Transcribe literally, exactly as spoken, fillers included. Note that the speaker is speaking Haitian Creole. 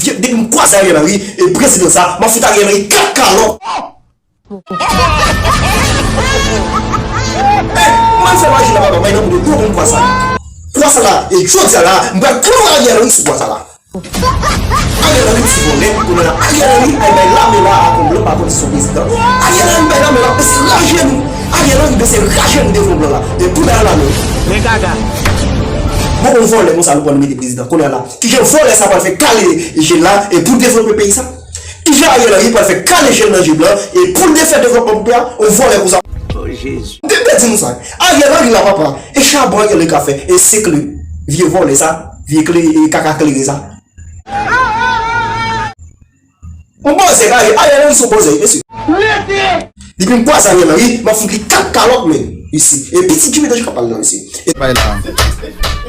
Depi m kwaze Ariel Henry e prezidan sa, m ap fout Ariel Henry kat kalòt. Mwen fè maji la papa, mwen nan moun yo gwo moun kwa sa. Kwa sa la, e jodi a la, m pral klou Ariel Henry sou kwa sa la. Ariel Henry ti vòlè, kounye a Ariel Henry ay bay lame la a konblan pa konn si se yon prezidan. Ariel Henry bay lame la, bese raje nou. Ariel Henry bese raje nou devan blan la. E kounye a lame. Men gaga. Bon, yon vòlè konsa nou pral mete prezidan. Kounye a la, kijan vòlè sa pral fè kale je l la e pou devlope peyi sa? Kijan Ariel Henry pral fè kale je l nan je blan e pou l fè devlopman pou peyi a? Yon vòlè konsa. Oh, Jezi. M te di nou sa. Ariel Henry la papa. E chabon Ariel Henry ka fè. E se kle. Vye vòlè sa. Vye kle, e kaka klere sa. Yon bòzè, Ariel Henry se yon bòzè, mesye. Depi m kwaze Ariel Henry, m ap fout li kat kalòt, men, isi. E pitit Jimmy Danje k ap pale la, mesye. E bay la.